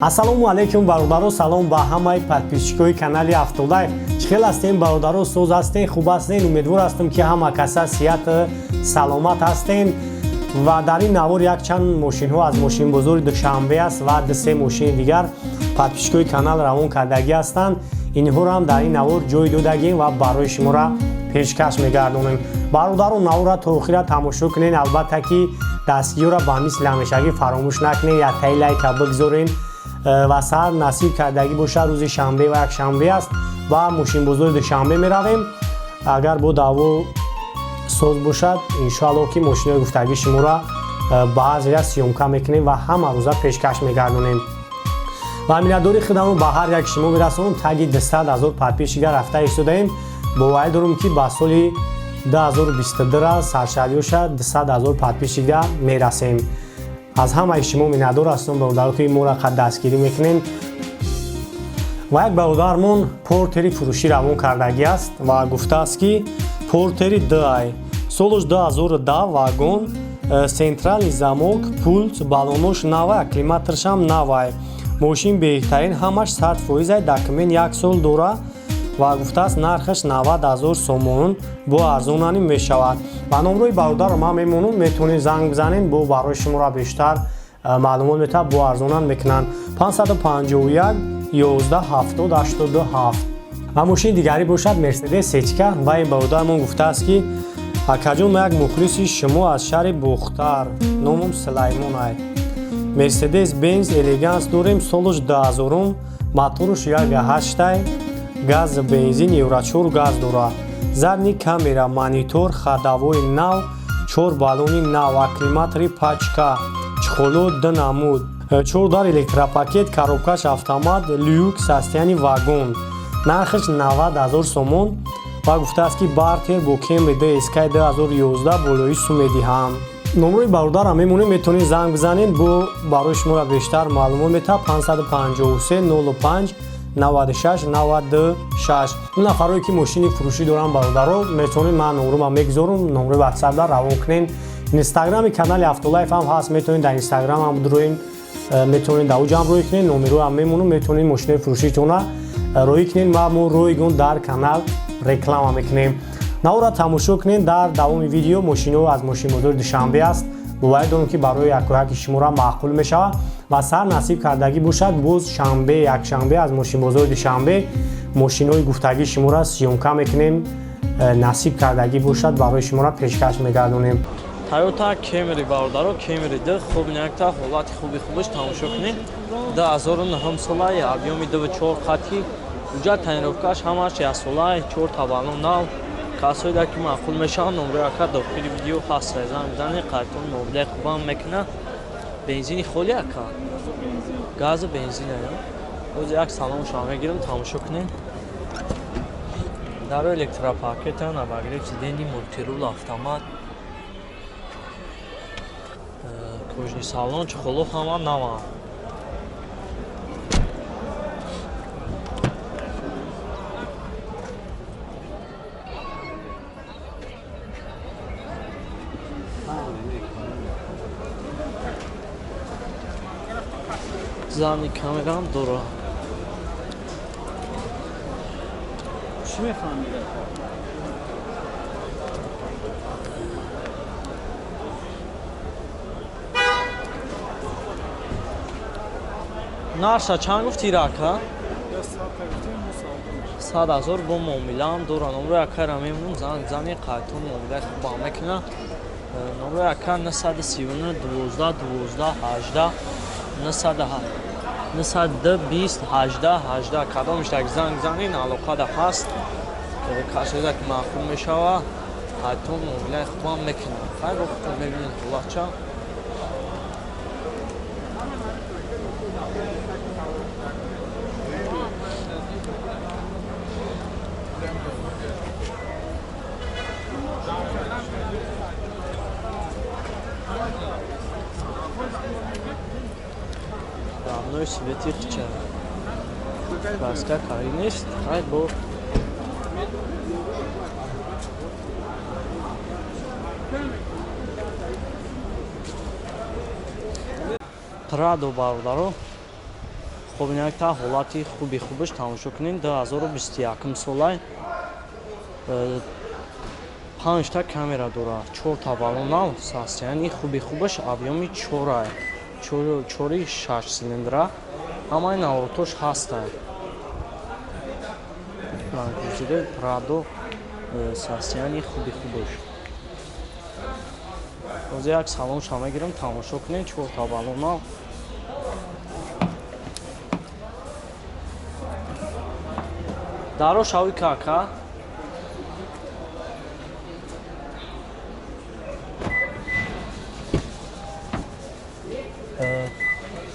Ассалому алайкум, бародаро, салом ба ҳамаи подписчикои канали Автолайф. Чӣ хел ҳастем, бародаро? Соз ҳастен, хуб ҳастен? Умедвор ҳастам, ки ҳама каса сиҳат саломат ҳастен. Ва дар ин навор якчанд мошинҳо аз мошинбозори Душанбе аст ва ду-се мошини дигар подписчикои канал равон кардагӣ ҳастанд. Инҳоро ҳам дар ин навор ҷой додагем ва барои шуморо пешкаш мегардонем. Бародаро, наворро то охира тамошо кунед. Албатта ки дастгиёро ба мисли ҳамешагӣ фаромӯш накунед, яктаи лайка бигзорен. Ва сар насиб кардагӣ бошад, рӯзи шанбе ва якшанбе аст ва мошинбозори Душанбе меравем. Агар бо даъво соз бошад, иншоалло ки мошинои гуфтагӣ шуморо баъзея съёмка мекунем ва ҳама рӯза пешкаш мегардонем. Ва миннатдории худамро ба ҳар як шумо мерасонам. Таги 200 000 подписчика рафта истодаем. Боварӣ дорем, ки ба соли 2022 саршавиёша 200 000 подписчика мерасем. Аз ҳамаи шумо миннатдор ҳастам, бародаро, ки моро қад дастгирӣ мекунем. Ва як бародармон Портери фурӯшӣ равон кардагӣ аст ва гуфтааст, ки Портери ди солуш 2010, вагон, центральный замок, пульт, балонош навай, акклиматоршам навай, мошин беҳтарин, ҳамаш 100%-ай, документ як сол дора. Ва гуфтааст, нархаш 90 000 сомон, бо арзонанӣ мешавад. Ба номрои бародарро ман мемонам, метавонед занг бизанед, бо барои шуморо бештар маълумот метавад, бо арзонан мекунанд. 551 11 70 87. Ва мошини дигарӣ бошад Мерседес сечка. Ва ин бародармон гуфтааст, ки акаҷон, ма як мухлиси шумо аз шаҳри Бухтар, номам Сулаймонай, Мерседес Бенз Элеганс дорем, солуш 2000-ум, моторуш 1,8-ай, газ, бензин, евро 4 газ дорад, задний камера, монитор, ходовой нав, чор баллони нав, акклиматори пачка, чехоло ду намуд, чор дар электропакет, коробкаш автомат, люкс, состояние вагон, нархаш 90 000 сомон. Ва гуфтааст, ки бартер бо Кемри ДСК 2011 болои сум медиҳам. Номрои бародарам мемонем, метавонед занг бизанед, бо барои шуморо бештар маълумот метавад. 553 05 96 96. Он нафарое ки мошини фурӯшӣ доранд, бародаро, метавонед, ман номрома мегузорам, номрои ватсапда равон кунед. Инстаграми канали Автолайф ҳам ҳаст, метавонед дар инстаграм ҳам дуроем, метавонед дар уҷа ҳам рӯй кунед, номероам мемонам, метавонед мошинои фурӯшитона рӯй кунед ва мо ройгон дар канал реклама мекунем. Навора тамошо кунед, дар давоми видео мошино аз мошинбозори Душанбе аст. Боварӣ дорам, ки барои якояки шуморо маъқул мешавад. Ва сар насиб кардагӣ бошад, боз шанбе, якшанбе аз мошинбозори Душанбе мошинои гуфтагии шуморо съёмка мекунем, насиб кардагӣ бошад, барои шуморо пешкаш мегардонем. Тойота Кемри, бародаро, Кемри д хуб, якта ҳолати хуби хубаш тамошо кунед. 2009 сола, объёми 2,4 хати, уҷа тонировкаш ҳамаш яксола, чор баллон нав. Касоеда ки маъқул мешаванд, номрои ака дохили видео ҳаст, занг бизанед, қайтон муомилаи хубам мекунад. Бензини холи ака, газу бензин. Ҳозир як салоншо мегирам, тамошо кунед. Даро электропакета, обогрев сидений, мультируль, автомат, кожаный салон, чехоло ҳама наванд. Задний камерам дора. Чӣ мефаҳмид? Нарша чанд гуфти, рака? 100 000, бо муомилаам дора. Номрои акайра мемонам, занг бизанед, қайтон муомилаи хубам мекунад. Номрои ака 939 12 12 18, 920 18 18. Кадомиш так занг занед, алоқада ҳаст. Касоеда ки маъқул мешава, қайтон муомилаи хубам мекунад. Хайр, бо худтон мебинед ҳолатча. Равной свети хча, краска кари нест. Хай, бо Прадо, бародаро. Хуб инакта ҳолати хуби хубаш тамошо кунед. 2021 солай 5 та камера дорад, 4 та баллонав, состояние хуби хубаш, объёми 4, 4 6 цилиндра, ҳамаи наворотош ҳастанд. Ленд Прадо, состояние хуби хубаш. Ҳозир як салонша мегирам, тамошо кунед, 4 та баллонав. Даро шави кака.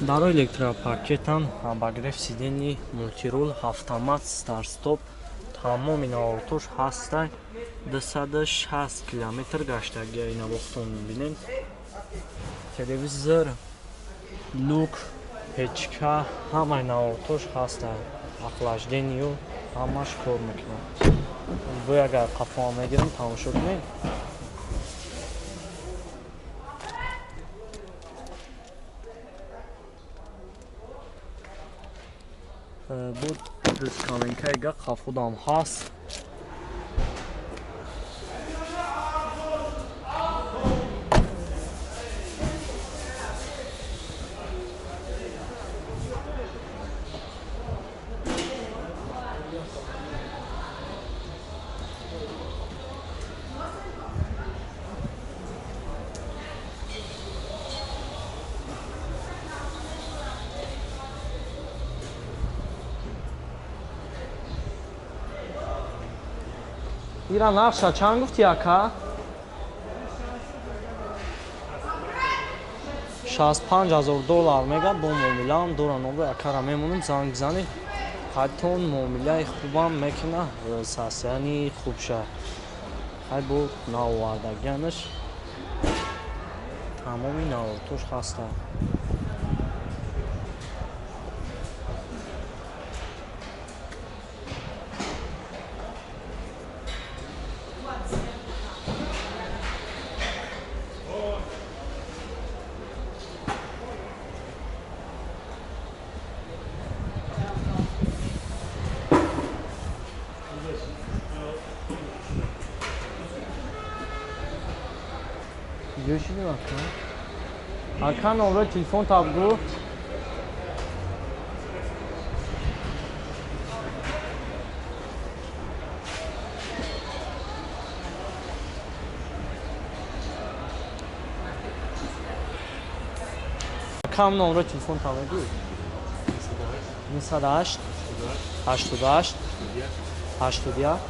Даро электропакетан, обогрев сидений, мультирул, автомат, старт-стоп, тамоми наворотош ҳастай. 260 километр гаштагия, ина бохтон мебинед. Телевизор, люк, печка, ҳамаи наворотош ҳастай. Охлаждение ю ҳамаш кор мекунад. Бо агар қафоа мегирам, тамошо кунед. Буд дискаленкаи га қафудам ҳаст. Ира нархша чанд гуфти, ака? 65 000 доллар мега, бо муомилаам дора. Номро акара мемонам, занг бизанед. Ҳатто муомилаи хубам мекуна, состояние хубша. Хай, бо наовардагианаш тамоми наворотош ҳастанд. Görüşürüz ака. Ака, номро телефон табгу. Кам номро телефон табгу. 908 88 81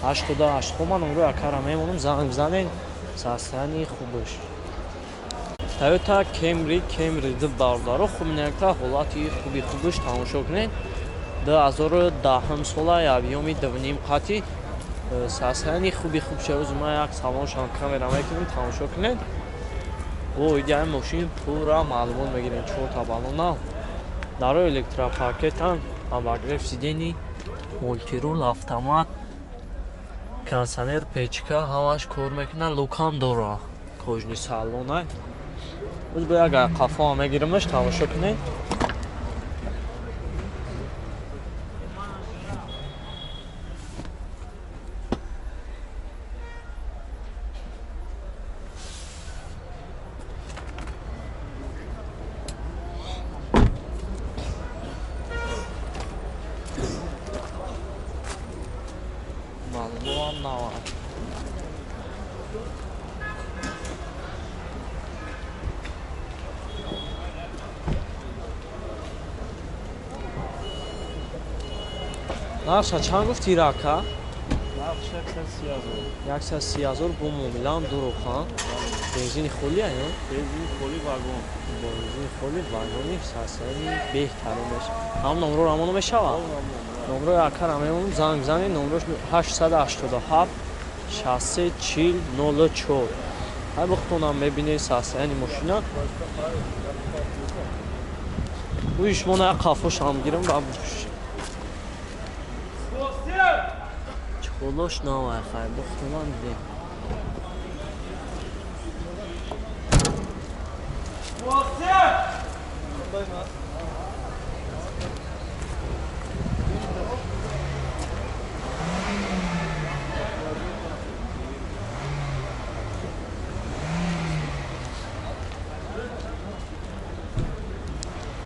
88. Хуб, ман номрои акара мемонам, занг бизанед. Состояние хубаш. Toyota Camry, Camry ду, бародаро, хуб инакта ҳолати хуби хубаш тамошо кунед. 2010 сола, объёми 2,5 қати, состояние хуби хуб. Шавз ма як салоншам камера мекунем, тамошо кунед. Бо идеаи мошин пурра маълумот мегирем. Чорта баллона, дарои электропакетан, обогрев сидений, мультирул, автомат, кондиционер, печка, ҳамаш кор мекунад, люкам дора, кожаный салона. Боз бо як қафоам мегирамаш, тамошо кунед. Маълумотам нава. Нархша чанд гуфти, рака? Нарх 130 000. 130 000, бо муомилаам дурухан. Бензини холия ё? Бензини холи, вагон. Бензини холи, вагони, состояние беҳтаринаш. Ҳам номро рамоно мешавад? Номрои акара мемонам, занг бизанед, номрош 887 63 40 04. Ҳай, бухтонам мебинед состояние мошина. Ӯи шумо на қафошам гирам ба чхолош навай, хай, бухтонам дидем.